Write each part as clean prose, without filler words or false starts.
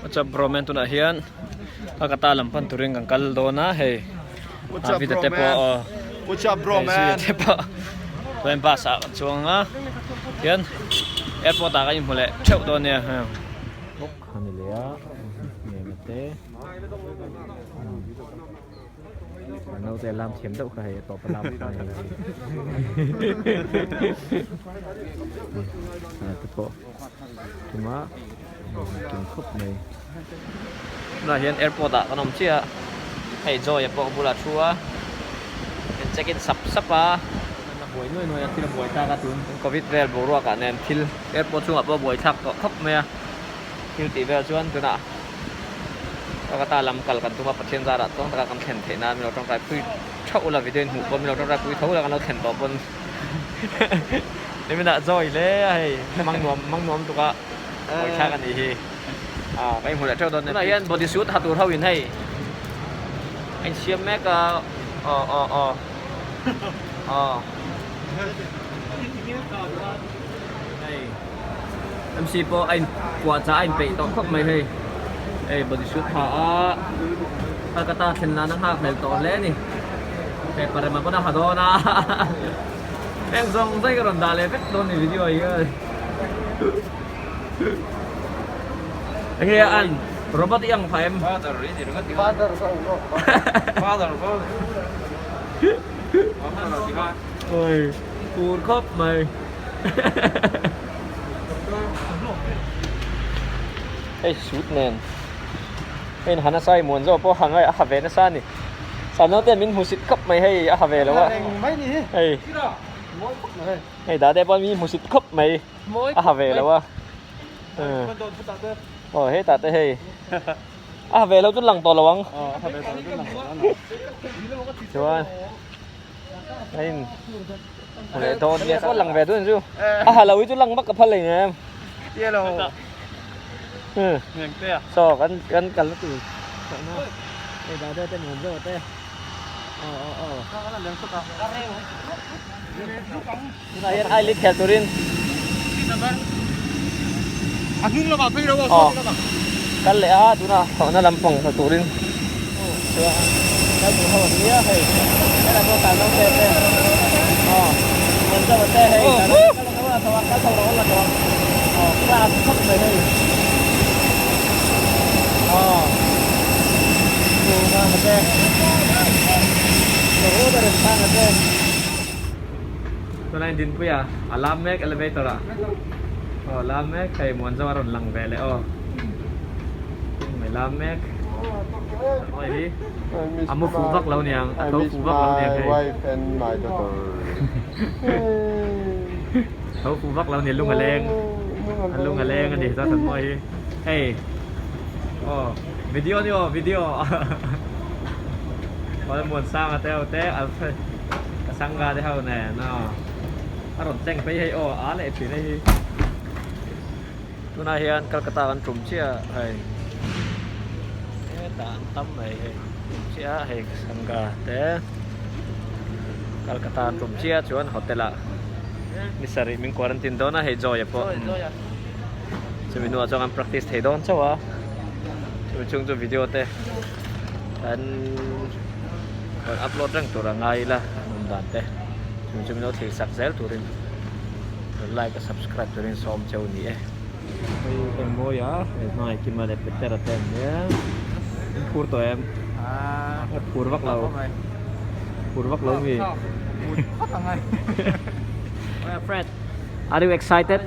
What's up bro man tunah hian Kolkata lam pan turin kan kal dawn a hei What's up Davida bro te pawh man aw What's up bro hei Zuia man te pawh chuan bus ah kan chuang a tihian airport ah kan inhmu leh theuh dawn nia heng bawk a ni leh a nge te. Naute lam thiam deuh kha hei a tawp a lam kha hei te pawh tuma kim khawp mai tunah hian airport ah kan awm chiah a hei Joy a pawh bulah thu a in check in sap sap a a buai nuai nuai a thil a buai thlak a tun covid vel boruak ah nen thil airport chungah pawh a buai thlak tawh khawp mai a thil tih vel chuan tunah. Kolkata lam kal kan tum a, Pathian zarah tawng taka kan thlen theih nan min lo tawngtai pui theuh ula video in hmuh pawn min lo tawngtai pui tho ula kan lo thlen tawh pawn nimin ah joy hle a hei mang nuam mang nuam tuk a buaithlak a nih hi ah ka inhmu leh theuh dawn nia tunah hian body suit ha tur ho in hei a insiam mek a aw aw aw aw hei. MC pawh a in puah chah a in peih tawh khawp mai hei hei body suit ha a Kolkata thlen nan a nghak hlel tawh hle a ni hei parema pawn a ha dawn a heng zawng zawng hi ka rawn dah leh vek dawn ni video ah hian enge a an robot i ang pha em Father i ni ringawt i Father ka awm rawh Father father Oi tur khawp mai. Hei suit nen hei han a sai muan zawk pawh a ha ve nasa a ni sanau te min hmusit khawp mai hei a ha ve lo a hei hei date pawh min hmusit khawp mai a ha ve lo a aw hetah te hei a ha ve lo chu lang tawh lo ang chuan. Hei leh dawn nia saw lang ve dawn chu a ha lo hi chu lang vak ka phal lei em saw kan kan kal na tur hei dah te nuam zawk te aw aw aw tunah hian ai lit khel turin a hnung lamah phei lo a saw lamah kal leh a tunah thawhna lampang hmu turin chuan kal tur ho an nia hei helai pawh kal no te te aw muan zauh a te hei kal ang a tho a kal tho rawh la tho aw class khawp mai hei aw chhunga te road a rem thang a te. Tunah in dinpui a, a lam mek elevator ah aw lam mek hei Muanzo a rawn lang ve leh aw mai lam mek hei hi a mu fuh vak lo niang a tho fuh vak lo niang hei tho fuh vak lo nia lung a leng a lung a leng a ni chuan mawi hi hei aw video ni aw video aw Muansanga te ho te Alfred. Ka sangha te ho nen aw a rawn tleng phei hei aw a leh thin hei hi tunah hian Kolkata kan tum chiah hei hetah an tam mai hei tum chiah hei ka sangha te Kolkata an tum chiah chuan hotel ah ni sarih min quarantine dawn a hei Joy a pawh chumi hnuah chuan kan practice thei dawn chauh a chumi chhung chu video te kan rawn upload reng tur a ngai ila an awm dan te chumi chu min lo thlir sak zel turin rawn like a subscribe turin sawm cheu ni e. Hei eng mawi a hei hmangaih kima leh Petera te an nia an phur tawh em a phur vak lo phur vak lo mi Fred are you excited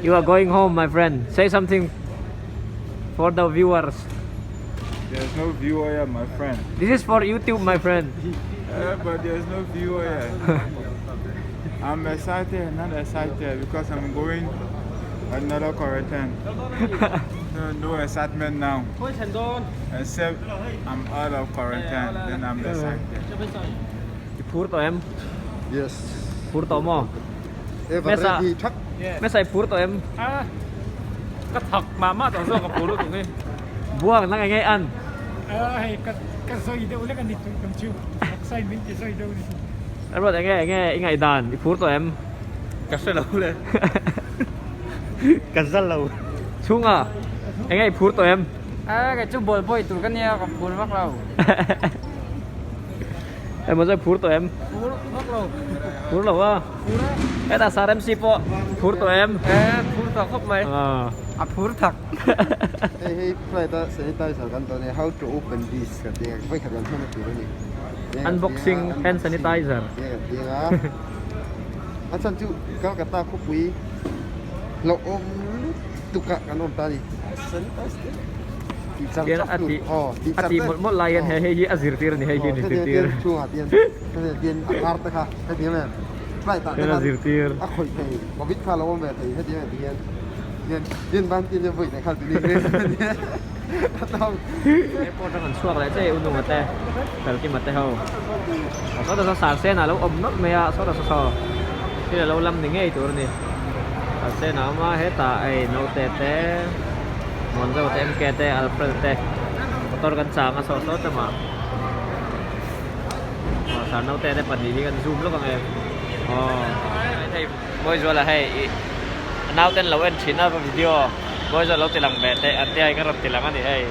you are going home my friend say something for the viewers There's no viewer here, my friend. This is for YouTube, my friend. Yeah, but there's no viewer here. I'm excited, not excited, because I'm going another quarantine. No, no excitement now. Except I'm out of quarantine, then I'm excited. I phur tawh em? Yes. Phur tawh maw? Ever ready thak. Mesa i phur tawh em? Ka thak mah mah tawh zawk a phur lutuk hi. Buang nang enge an? Hei ka ka zawi deuh lek a ni tun tum chu. Taksa in min ti zawi deuh a ni. Ruat enge enge i ngaihdan i phur tawh em? Ka hre lo le. Ka zal lo. Chhunga. Enge i phur tawh em? A kei chu ball boy tur ka nia ka phur vak lo. Emaw chu phur tawh em? Phur vak lo. Phur lo a? Phur a. Hetah Sir MC pawh phur tawh em? E phur tawh khawp mai. A phur thak. Hei hei flight a sanitizer kan tawn e how to open this ka ti a vawikhat kan hman a tur a ni. Unboxing hand sanitizer. Ti a kan ti a. A chhan chu Calcutta khawpui hlauhawm lutuk ah kan awm ta a ni. Sanitizer tih char Tian char a tur tih aw tih a char tih mawlh mawlh lai hian he hei hi a zirtir a ni hei hi ni zirtir. Chhungah tian hetiang tian a kar te kha hetiang em flight ah te Tian a khan zirtir. a khawih thei covid kha a lo awm ve thei hetiang em ti hian tian tian ban tian hian vawi leh kha ti ni a tawng. Airport a kan chhuak leh che u nunga te Felkima te ho aw sawtah saw Sarsen ah lo awm nawlh mai a sawtah saw saw thil a lo lam ni ngei tur a ni Sarsen ah a awm a hetah hei naute te Muanzo te MK te Alfred te motor kan chang a saw saw tlem ah aw sar naute te pahnih hi kan zoom lawk ang e aw hei Mawizuala hei ih a nauten lo en thin a video Mawizuala lo ti lang ve teh an tia hi ka rawn ti lang a ni hei.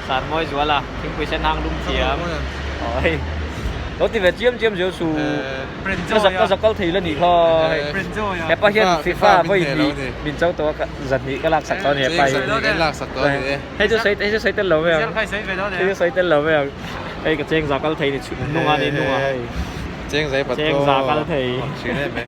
San Mawizuala thingpui sen hang lum thiam aw hei lo ti ve chiam chiam zel su ka zak ka zak kal thei la nih kha hei hepa hian FIFA vawi hnih min cho tawh a zan hnih ka lak sak tawh a ni hepa hi hei chu sawi hei chu sawi tel lo mai ang hei chu sawi tel lo mai ang hei ka cheng za kal thei ni chhun nunga ni nunga hei cheng za kal thei.